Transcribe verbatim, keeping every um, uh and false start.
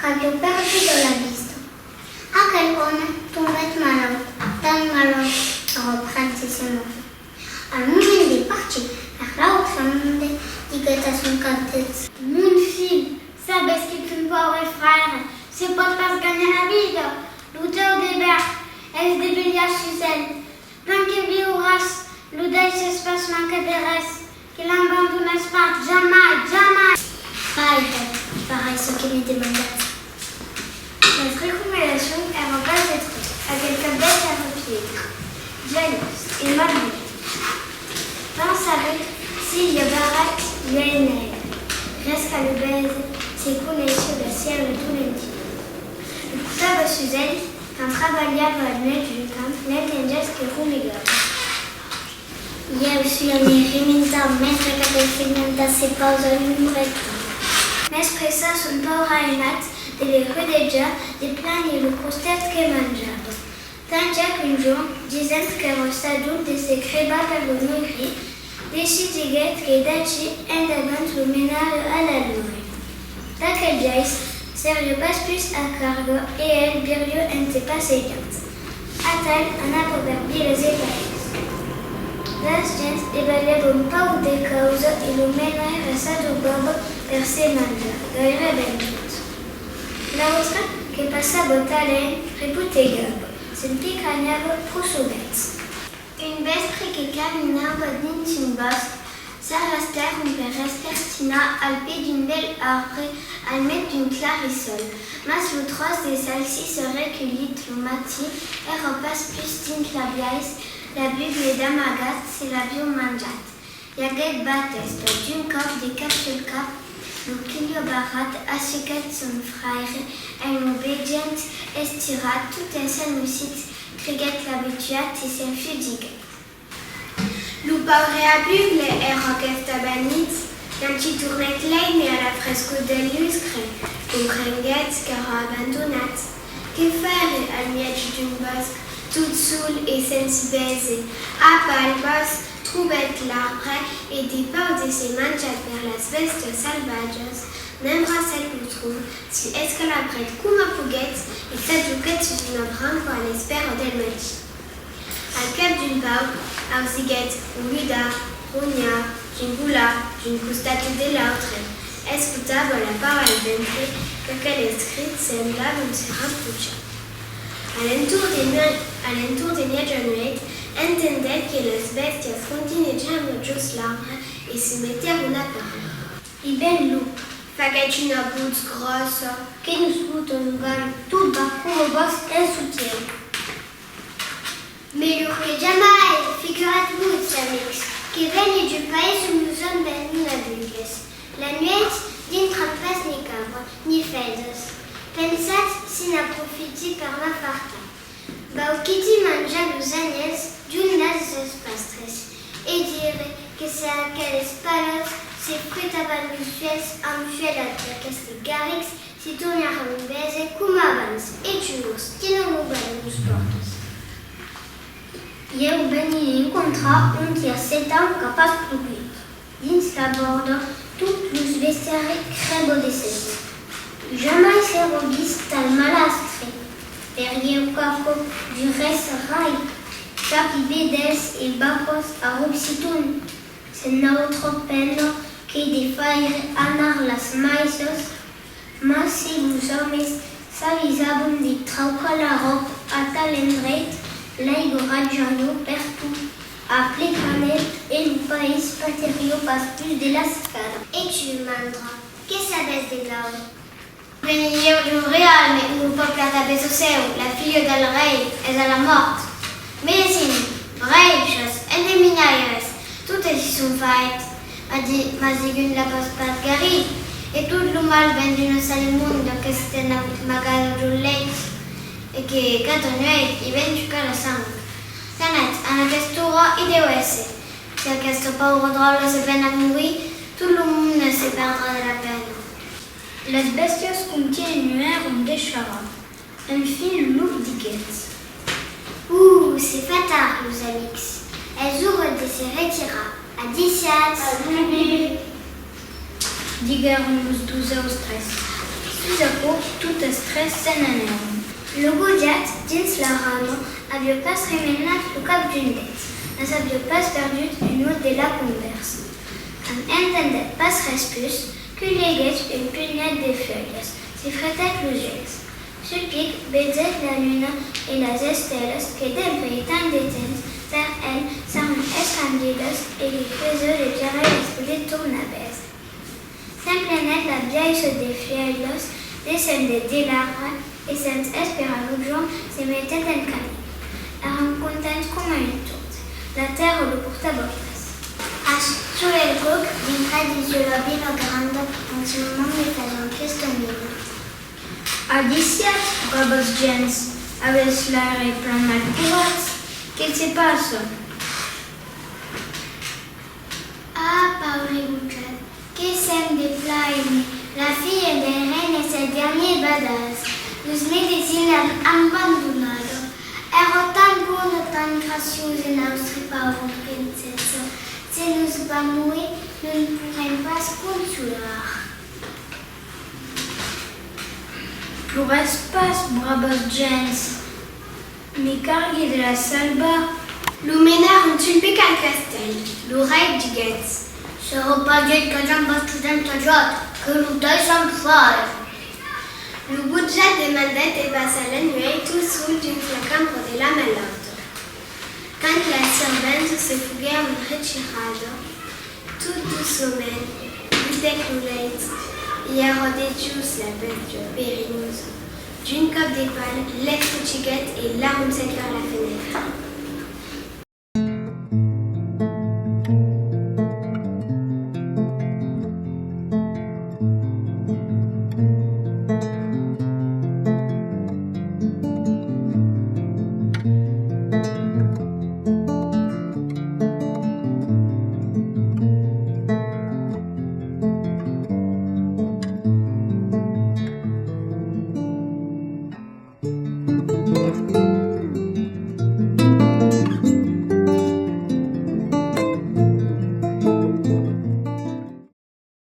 Aviá perdut la vista. Aquel òme tombèt malaut, tan malaut qu'èra prèp de se mòrre. Al moment de partir per l'autre monde, diguèt a son cadèl: Mon filh, sabes que ton paure fraire se pòt pas ganhar la vida. Lo teu dever es de velhar sus el. Plan que viuràs, lo daisses pas mancar de res, que l'abandonaràs pas jamai, jamai! Fraire, farai çò que me demandatz. Las recomanacions èran pas de tròp, aquel cap d'uèlh èra piègre, gelós e malvolant. Van saber se li a barrat l'uèlh naire. Res qu'a lo véser, se coneissiá la sièra dolentièr. Lo cotava sus el, quand trabalhava al mièg d'un camp, l'entenguèt que romegava. Ieu soi anat rementar, mentre qu'aquel filh monta se pausa a l'ombra. Mespressat, son paure ainat de le rodejar, de planhir lo crostet que manjava. Tant i a qu'un jorn, disent qu'èra estat dur de se crebar per lo noirir, decidiguèt que d'aquí endavant lo menariá a la luòia. D'aquel biais, seriá pas pus a carga e el viriá en se passejant. Atal anava per vilas e païses. Las gents debalhavan un pauc de causa e lo menaire s'adobava per se manjar gaireben tot. L'autre, que passava talent, repotegava, s'empicanhava pro sovent. Un vèspre que caminava dins un bòsc, s'arrestèron per espertinar al pè d'un bèl arbre al mièg d'un clarissòl. Mas lo tròç de salsissa reculhit lo matin èra pas pus dins la biais, la bugle d'amagat se l'aviá manjat. I aguèt batèsta d'un còp de cap sul cap, lo quilhó barrat assequèt son fraire en lo veient estirat, tot en s'ennusit, triguèt l'abituat e se'n fugiguèt. Lo paure abugle èra qu'estabanit, quand i tornèt l'èime a la frescor del lustre, comprenguèt qu'èra abandonat. Que faire al mièg d'un bòsc, tot sol e sens véser? A pas al bòsc, trobèt l'arbre e, de paur de se manjar per las bèstias salvatjas, n'embrassèt lo tronc, s'i escalabrèt coma poguèt e s'ajoquèt sus una branca a l'espèra del matin. Al cap d'un pauc, ausiguèt un ludar ronhar, gingolar d'un costat e de l'autre. Escotava la paur al ventre qu'aqueles crits semblavan se raprochar. A l'entorn de mia-, a l'entorn de mièjanuèit, entendèt que las bèstias rondinejavan jos l'arbre e se metèron a parlar. E ben, lop, faguèt una votz gròssa, que nos fot lo ganh, tot va coma bòsc en sotièr. Melhor que jamai! Figuratz-vos, amics, que veni d'un país ont los òmes venon avugles. La nuèit dintran pas ni cabra ni fedas. Pensatz si n'aprofiti per m'afartar. Vau quiti manjar los anhèls donats als pastres e dire que se aqueles palòts se frutavan los uèlhs amb fuèlhas d'aquestes garrics, si tornaràn véser coma abans, e tu, ors, quina novèla nos pòrtas? Ieu veni encontrar un tièr setam qu'a pas plogut. Dins la bòrda, tot los bestiari crèba de set. Jamai s'èra vist tal malastre. Per ieu qu'a còp dures rai, capi vedèls e vacas a rupsiton. Sens n'autra pena que de faire anar las maissas, mas se los òmes s'avisavan de traucar la ròba a tal endreit, l'aiga rajariá pertot a plecanet e lo país pateriá pas pus de la secada. E tu, mandra, que sabes de l'aur? Veni ieu d'un realme ont lo pòble a tapet çò seu, la filha del rei es a la mòrt. Medecins, brèishas, endeminaires, totes i son fait, mas di-, mas degun l'a pas, pas garit, e tot lo mal ven d'una sala immonda qu'estèt amagada dins lo lèit e que, cada nuèit, i ven chucar la sang. S'anatz, en aquesta ora i deu èsser. Se aquesta paura dròlla se ven a morir, tot lo monde se perdrà de la pena. Las bèstias continuèron de charrar. Enfin, lo lop diguèt: Oh, se fa tard, los amics. Es ora de se retirar. Adissiatz! Adiu! Diguèron los dos austres. Sus aquò, totes tres se n'anèron. Lo gojat, dins la rama, aviá pas remenat lo cap d'un det, mas aviá pas perdut un mot de la convèrsa. Quand entendèt pas res pus, culhiguèt un punhet de fuèlhas, se fretèt los uèlhs. Sul pic, vegèt la luna e las estelas que, dempuèi tant de temps, per el, s'èran escandidas e li creson de virar l'esperit tornar vese. S'emplenèt la biaissa de fuèlhas, descendèt de l'arbre e, sens esperar lo jorn, se metèt en camin. Èran contents coma un tòrn. La tèrra lo portava pas. A solet còp, dintrèt dins la vila granda, en se nomant de far aquesta nina. Adissiatz, bravas gents, avètz l'aire plan malporat. Que se passa? Ah, paure gojat, que sèm de plaime! La filha del rei e sèl dernier badàs. Nos medisin l'an abandonada. Èra tan bona, tan graciosa, nòstra paura princessa. Se nos va morir, non porrem pas consolar. Ploratz pas, bravas gents, me cargui de la salvar. Lo menèron sul pic al castèl. Lo rei diguèt: Serà pas dit qu'ajan bastit en ta jòt, que lo daissam far. Lo gojat demandèt de passar la nuèit tot sol dins la cambra de la malauta. Quand las serventas se foguèron retiradas, tot doçament, butèt lo lèit. I èra dejós la bèstia perinosa. D'un còp de pal, l'escotiguèt e l'arroncèt per la fenèstra.